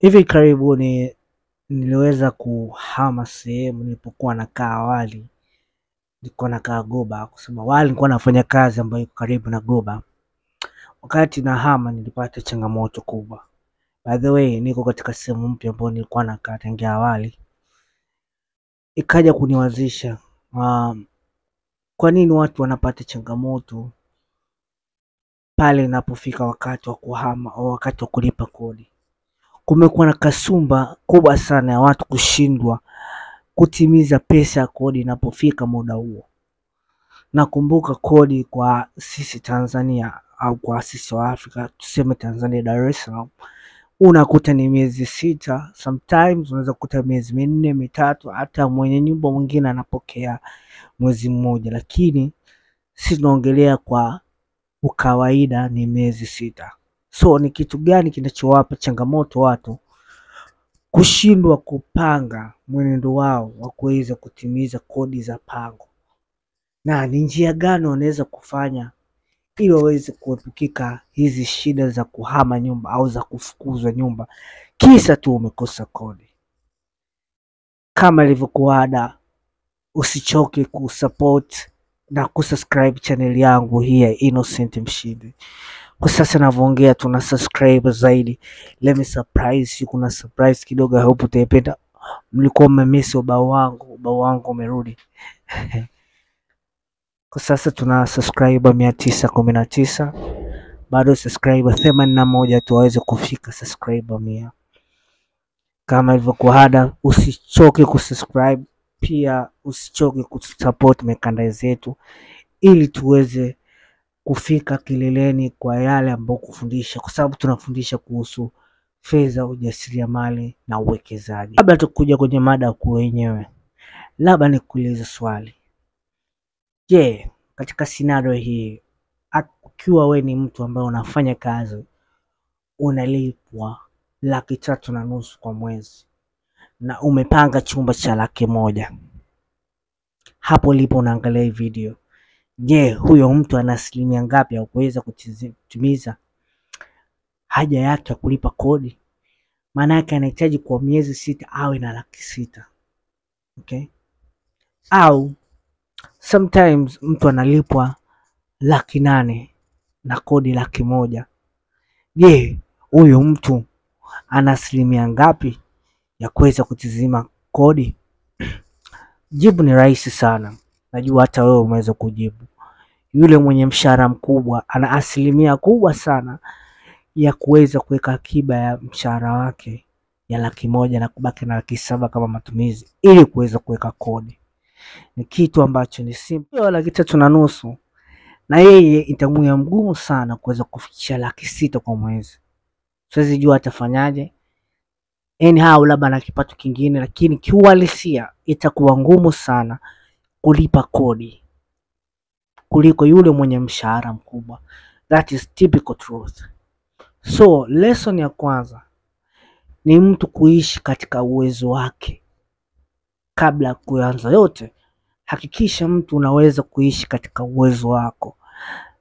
Hivi karibuni niliweza kuhama sehemu nilipokuwa nakaa awali. Nilikuwa nakaa Goba, kusema awali nilikuwa nafanya kazi ambayo iko karibu na Goba. Wakati nahama nilipata changamoto kubwa. By the way, niko katika sehemu mpya ambayo nilikuwa nakaa tangia awali. Ikaja kuniwazisha kwa nini watu wanapata changamoto pale inapofika wakati wa kuhama au wakati wa kulipa kodi. Kumekuwa na kasumba kubwa sana ya watu kushindwa kutimiza pesa ya kodi inapofika muda huo. Nakumbuka kodi kwa sisi Tanzania au kwa sisi wa Afrika, tuseme Tanzania Dar es Salaam, unakuta ni miezi 6, sometimes unaweza kukuta miezi 4, 3, hata mwenye nyumba mwingine anapokea mwezi mmoja, lakini sisi tunaongelea kwa ukawaida ni miezi 6. So ni kitu gani kinachowapa changamoto watu kushindwa kupanga mwenendo wao wa kuweza kutimiza kodi za pango, na ni njia gani wanaweza kufanya ili waweze kuepukika hizi shida za kuhama nyumba au za kufukuzwa nyumba kisa tu umekosa kodi? Kama ilivyokuwa ada, usichoke kusupport na kusubscribe channel yangu hii ya Innocent Mshindi. Kwa sasa navyoongea tuna subscribe zaidi. Let me surprise you, kuna surprise kidogo, I hope utaipenda. Mlikuwa mmemiss ubao wangu, ubao wangu umerudi. Kwa sasa tuna subscriber 919, bado subscriber 81 tu waweze kufika subscriber 100. Kama ilivyokuwa ada, usichoke kusubscribe, pia usichoke kusupport merchandise yetu ili tuweze kufika kileleni kwa yale ambayo kufundisha, kwa sababu tunafundisha kuhusu fedha, ujasiriamali na uwekezaji. Kabla tukuja kwenye mada kuu wenyewe, labda nikuulize swali. Je, katika scenario hii, ukiwa we ni mtu ambaye unafanya kazi, unalipwa 350,000 kwa mwezi na umepanga chumba cha 100,000, hapo ulipo unaangalia hii video, je, huyo mtu ana asilimia ngapi ya kuweza kutimiza haja yake ya kulipa kodi? Maana yake anahitaji kwa miezi 6 awe na 600,000. Okay? Au sometimes mtu analipwa 800,000 na kodi 100,000. Je, huyo mtu ana asilimia ngapi ya kuweza kutizima kodi? Jibu ni rahisi sana. Najua hata wewe umeweza kujibu. Yule mwenye mshahara mkubwa ana asilimia kubwa sana ya kuweza kuweka akiba ya mshahara wake ya 100,000 na kubaki na 700,000 kama matumizi ili kuweza kuweka kodi. Ni kitu ambacho ni simple. 350,000 na yeye itamuia mgumu sana kuweza kufikisha 600,000 kwa mwezi. Siwezi jua atafanyaje. Anyhow, labda na kipato kingine, lakini kiuhalisia itakuwa ngumu sana kulipa kodi kuliko yule mwenye mshahara mkubwa. That is typical truth. So lesson ya kwanza ni mtu kuishi katika uwezo wake. Kabla kuanza yote, hakikisha mtu unaweza kuishi katika uwezo wako.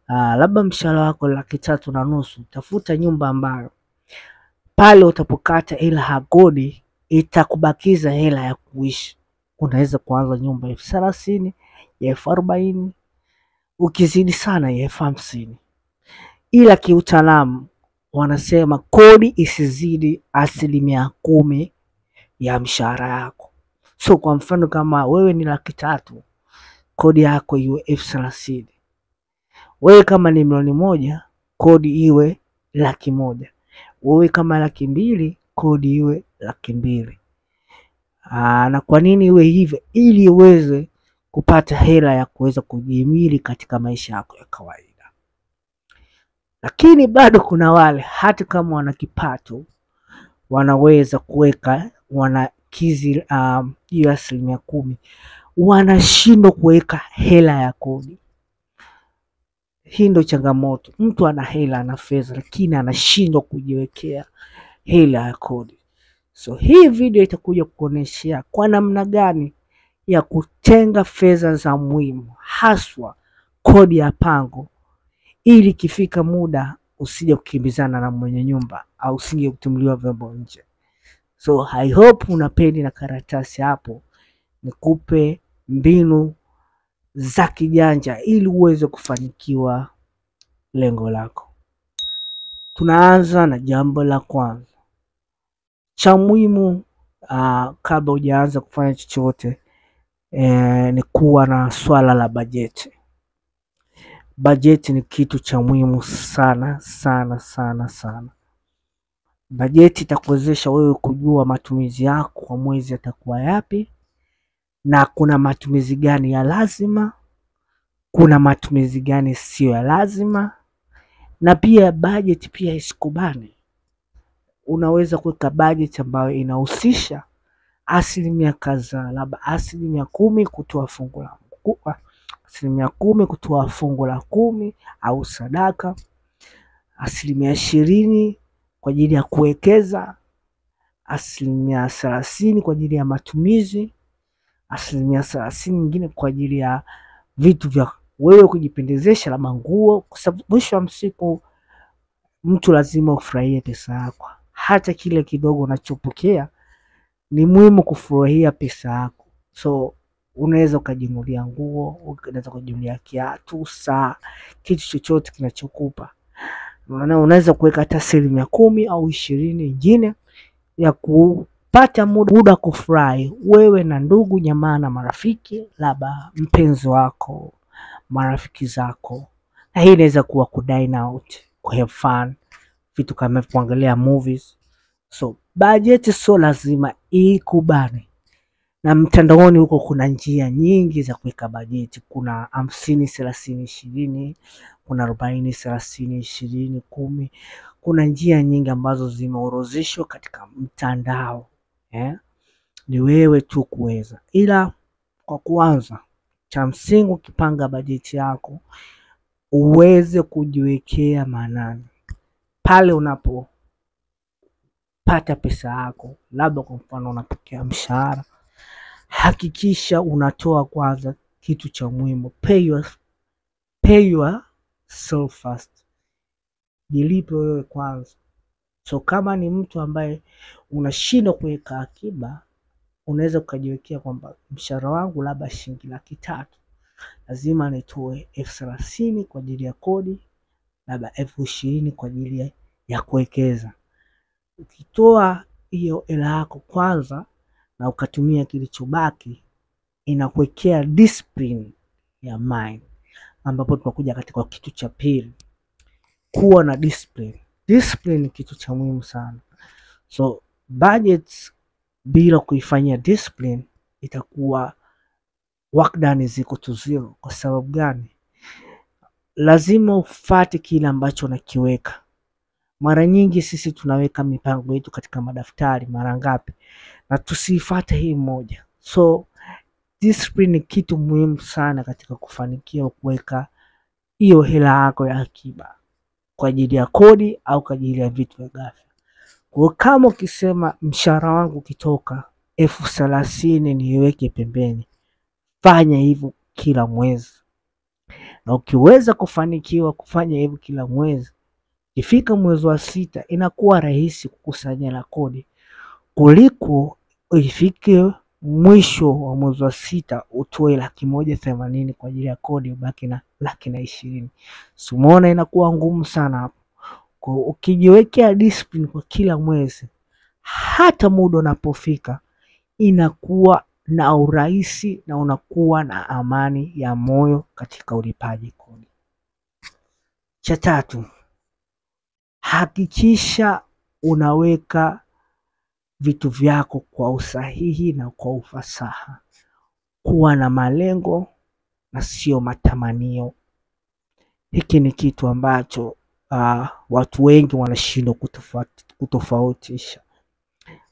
Labda mshahara wako 350,000, tafuta nyumba ambayo pale utapokata hela ya kodi itakubakiza hela ya kuishi. Unaweza kuanza nyumba 30,000, 40,000, ukizidi sana 50,000. Ila kiutaalamu wanasema kodi isizidi 10% ya mshahara yako. So kwa mfano kama wewe ni 300,000, kodi yako iwe 30,000. Wewe kama ni 1,000,000, kodi iwe 100,000. Wewe kama 200,000, kodi iwe 200,000. Na kwa nini iwe hivyo? Ili uweze kupata hela ya kuweza kujihimili katika maisha yako ya kawaida. Lakini bado kuna wale hata kama wana kipato wanaweza kuweka, wanakizi hiyo 10%, wanashindwa kuweka hela ya kodi. Hii ndio changamoto. Mtu ana hela, ana fedha, lakini anashindwa kujiwekea hela ya kodi. So hii video itakuja kukuonyeshea kwa namna gani ya kutenga fedha za muhimu, haswa kodi ya pango, ili ikifika muda usije kukimbizana na mwenye nyumba au usije kutumuliwa vyombo nje. So I hope una peni na karatasi hapo, nikupe mbinu za kijanja ili uweze kufanikiwa lengo lako. Tunaanza na jambo la kwanza cha muhimu, kabla hujaanza kufanya chochote, ni kuwa na swala la bajeti. Bajeti ni kitu cha muhimu sana sana sana sana. Bajeti itakuwezesha wewe kujua matumizi yako kwa mwezi yatakuwa yapi, na kuna matumizi gani ya lazima, kuna matumizi gani sio ya lazima. Na pia bajeti pia isikubane. Unaweza kuweka bajeti ambayo inahusisha asilimia kadhaa, labda 10% kutoa fungu la 10% kutoa fungu la 10 au sadaka, 20% kwa ajili ya kuwekeza, 30% kwa ajili ya matumizi, 30% nyingine kwa ajili ya vitu vya wewe kujipendezesha, labda nguo, kwa sababu mwisho wa msiku mtu lazima ufurahie pesa yako. Hata kile kidogo unachopokea ni muhimu kufurahia pesa yako. So unaweza ukajinunulia nguo, unaweza kujinunulia kiatu, saa, kitu chochote kinachokupa. Unaweza kuweka hata 10% au 20% nyingine ya kupata muda kufurahi wewe na ndugu jamaa na marafiki, labda mpenzi wako, marafiki zako. Na hii inaweza kuwa ku dine out, ku have fun, vitu kama kuangalia movies. So bajeti sio lazima ikubane. Na mtandaoni huko kuna njia nyingi za kuweka bajeti. Kuna 50 30 20, kuna 40 30 20 10. Kuna njia nyingi ambazo zimeorodheshwa katika mtandao. Ni wewe tu kuweza. Ila kwa kuanza, cha msingi ukipanga bajeti yako uweze kujiwekea maanani pale unapopata pesa yako. Labda kwa mfano unapokea mshahara, hakikisha unatoa kwanza kitu cha muhimu. Pay yourself first. Jilipe wewe kwanza. So kama ni mtu ambaye unashindwa kuweka akiba, unaweza ukajiwekea kwamba mshahara wangu labda shilingi 300,000, lazima nitoe 30,000 kwa ajili ya kodi, labda 20,000 kwa ajili ya kuwekeza. Ukitoa hiyo hela yako kwanza na ukatumia kilichobaki, inakuwekea discipline ya mind, ambapo tunakuja katika kitu cha pili, kuwa na discipline. Discipline ni kitu cha muhimu sana. So budgets bila kuifanyia discipline itakuwa work done is equal to zero. Kwa sababu gani? Lazima ufuate kile ambacho unakiweka. Mara nyingi sisi tunaweka mipango yetu katika madaftari mara ngapi, na tusifuate hii moja. So discipline ni kitu muhimu sana katika kufanikiwa kuweka hiyo hela yako ya akiba kwa ajili ya kodi au kwa ajili ya vitu vya ghafla. Kwa kama ukisema mshahara wangu ukitoka 30,000 niweke pembeni, fanya hivyo kila mwezi. Na ukiweza kufanikiwa kufanya hivyo kila mwezi, ikifika mwezi wa 6 inakuwa rahisi kukusanya la kodi kuliko ifike mwisho wa mwezi wa 6 utoe 180,000 kwa ajili ya kodi, ubaki na 120,000. So umeona inakuwa ngumu sana hapo. Kwa ukijiwekea discipline kwa kila mwezi, hata muda unapofika inakuwa na urahisi na unakuwa na amani ya moyo katika ulipaji kodi. Cha tatu, hakikisha unaweka vitu vyako kwa usahihi na kwa ufasaha. Kuwa na malengo na sio matamanio. Hiki ni kitu ambacho watu wengi wanashindwa kutofautisha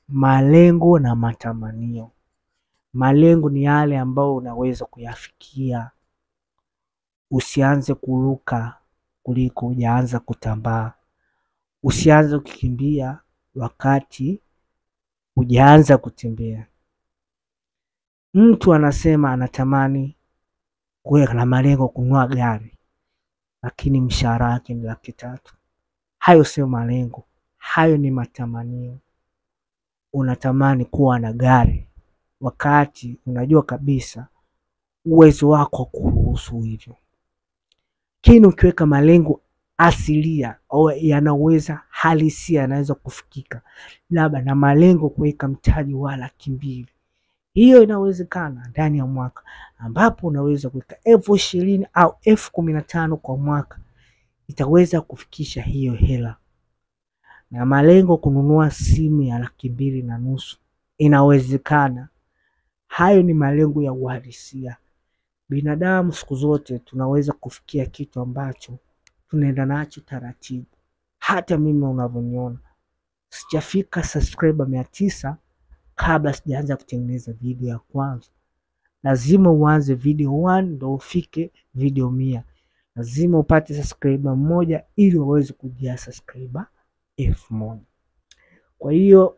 malengo na matamanio. Malengo ni yale ambayo unaweza kuyafikia. Usianze kuruka kuliko hujaanza kutambaa. Usianze kukimbia wakati hujaanza kutembea. Mtu anasema anatamani kuwa na malengo kununua gari, lakini mshahara wake ni 300,000. Hayo sio malengo, hayo ni matamanio. unatamani kuwa na gari wakati unajua kabisa uwezo wako kuruhusu hivyo. Lakini ukiweka malengo asilia au yanaweza halisia, yanaweza kufikika, labda na malengo kuweka mtaji wa 200,000, hiyo inawezekana ndani ya mwaka, ambapo unaweza kuweka 20,000 au 15,000 kwa mwaka, itaweza kufikisha hiyo hela. Na malengo kununua simu ya 250,000 inawezekana. Hayo ni malengo ya uhalisia. Binadamu siku zote tunaweza kufikia kitu ambacho tunaenda nacho taratibu. Hata mimi unavyoniona sijafika subscriber 900 kabla sijaanza kutengeneza video ya kwanza. Lazima uanze video 1 ndio ufike video 100. Lazima upate subscriber 1 ili uweze kujia subscriber 1000. Kwa hiyo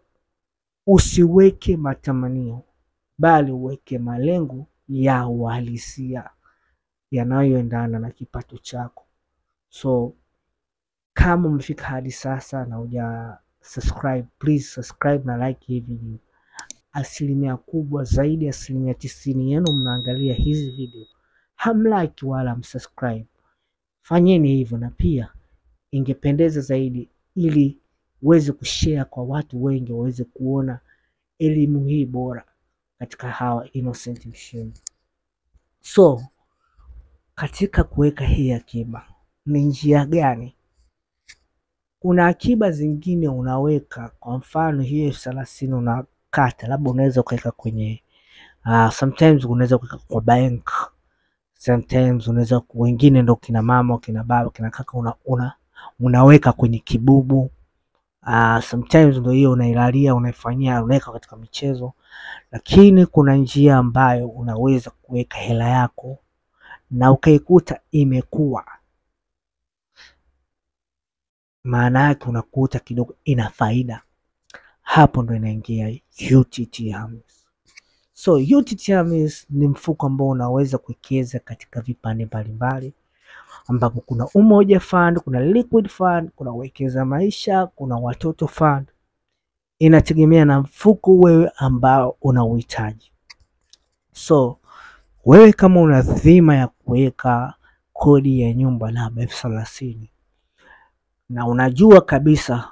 usiweke matamanio, bali uweke malengo ya uhalisia yanayoendana na kipato chako. So kama umefika hadi sasa na huja subscribe, please subscribe na like hii video. Asilimia kubwa zaidi, 90% yenu mnaangalia hizi video hamlike wala msubscribe. Fanyeni hivyo, na pia ingependeza zaidi ili uweze kushare kwa watu wengi waweze kuona elimu hii bora katika hawa Innocent Mshindi. So katika kuweka hii akiba ni njia gani? Kuna akiba zingine unaweka, kwa mfano hiyo 30,000 unakata, labda unaweza ukaweka kwenye sometimes unaweza kuweka kwa bank, sometimes unaweza, wengine ndo kina mama, kina baba, kina kaka, unaweka kwenye kibubu. Sometimes ndo hiyo unailalia, unaifanyia, unaweka katika michezo. Lakini kuna njia ambayo unaweza kuweka hela yako na ukaikuta imekuwa, maana yake unakuta kidogo ina faida. Hapo ndo inaingia UTT AMIS. So UTT AMIS ni mfuko ambao unaweza kuwekeza katika vipande mbalimbali, ambapo kuna Umoja Fund, kuna Liquid Fund, kuna Wekeza Maisha, kuna Watoto Fund. Inategemea na mfuko wewe ambao unauhitaji. So wewe kama una dhima ya kuweka kodi ya nyumba labda 30,000 na unajua kabisa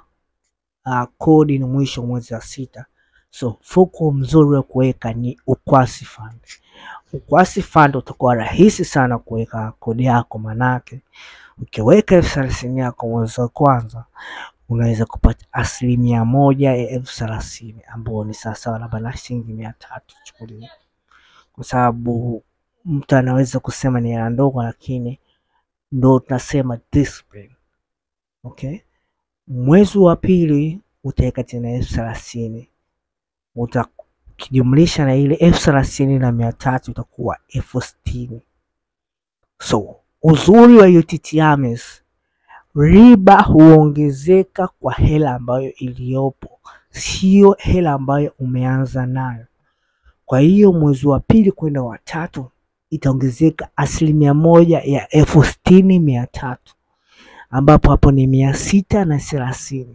kodi ni mwisho mwezi wa 6, so mfuko mzuri wa kuweka ni Ukwasi Fund. Ukwasi Fund utakuwa rahisi sana kuweka kodi yako, manake ukiweka 30,000 yako mwezi wa kwanza unaweza kupata 1% ya 30,000 ambao ni sawa labda na shilingi 300 chukulia, kwa sababu mtu anaweza kusema ni hela ndogo, lakini ndo tunasema discipline. Okay, mwezi wa pili utaweka tena 30,000, utakijumlisha na ile 30,300 itakuwa 60,000. So uzuri wa UTT AMIS, riba huongezeka kwa hela ambayo iliyopo, sio hela ambayo umeanza nayo. Kwa hiyo mwezi wa pili kwenda wa tatu itaongezeka 1% ya 60,300, ambapo hapo ni 630.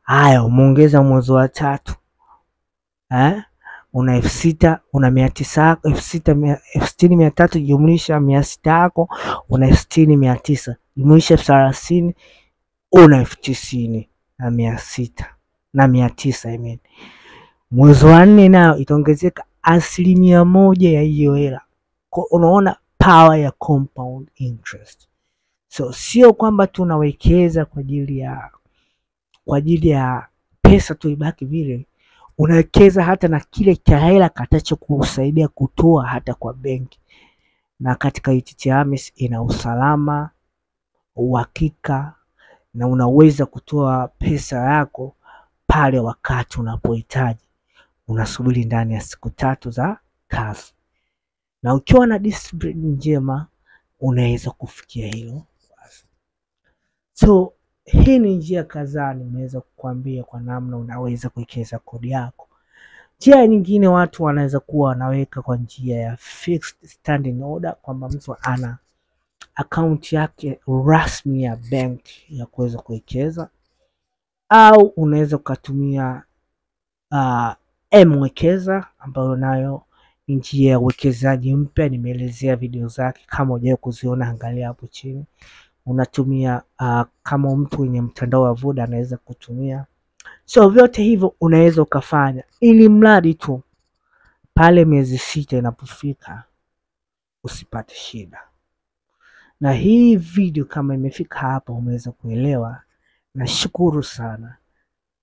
Haya, umeongeza mwezi wa tatu, una 6,000, una 900, 6,300 jumlisha 600 yako una 60,900, jumlisha 30,000 una 90,600 na 900. I mean, mwezi wa nne nayo itaongezeka 1% ya hiyo hela. Unaona power ya compound interest. So sio kwamba tunawekeza kwa ajili ya pesa tu ibaki vile, unawekeza hata na kile cha hela katachokusaidia kutoa hata kwa benki. Na katika UTT AMIS ina usalama, uhakika, na unaweza kutoa pesa yako pale wakati unapohitaji. Unasubiri ndani ya siku 3 za kazi, na ukiwa na discipline njema unaweza kufikia hilo. So hii ni njia kadhaa nimeweza kukuambia kwa namna unaweza kuwekeza kodi yako. Njia nyingine watu wanaweza kuwa wanaweka kwa njia ya fixed standing order, kwamba mtu ana account yake rasmi ya bank ya kuweza kuwekeza, au unaweza ukatumia M-Wekeza ambayo nayo ni njia ya uwekezaji mpya, nimeelezea video zake. Kama hujawahi kuziona angalia hapo chini. Unatumia kama mtu mwenye mtandao wa Voda anaweza kutumia. So vyote hivyo unaweza ukafanya, ili mradi tu pale miezi 6 inapofika usipate shida. Na hii video kama imefika hapa umeweza kuelewa, nashukuru sana.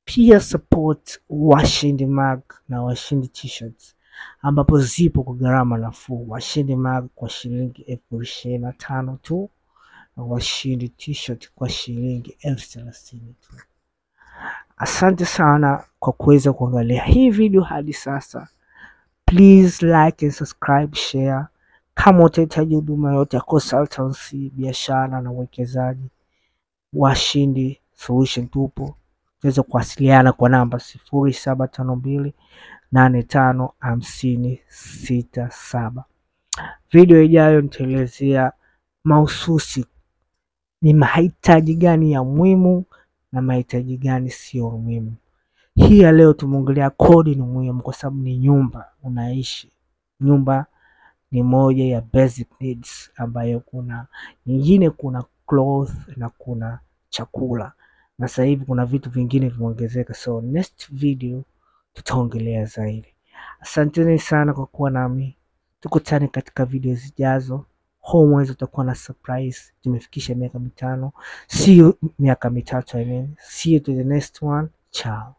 Pia support Washindi Mug na Washindi T-shirts ambapo zipo kwa gharama nafuu. Washindi Mug kwa shilingi 25,000 tu na Washindi T-shirt kwa shilingi 30,000 tu. Asante sana kwa kuweza kuangalia hii video hadi sasa. Please like and subscribe, share. Kama utahitaji huduma yote ya consultancy, biashara na uwekezaji, Washindi Solution tupo. Tunaweza kuwasiliana kwa namba 0752 85 50 67. Video ijayo nitaelezea mahususi ni mahitaji gani ya muhimu na mahitaji gani sio muhimu. Hii ya leo tumeongelea kodi ni muhimu kwa sababu ni nyumba unaishi. Nyumba ni moja ya basic needs ambayo kuna nyingine, kuna cloth na kuna chakula, na sasa hivi kuna vitu vingine vimeongezeka. So next video tutaongelea zaidi. Asanteni sana kwa kuwa nami, tukutane katika video zijazo. Huu mwezi utakuwa na surprise. Tumefikisha miaka 5, see you, miaka 3 I mean. See you to the next one. Ciao.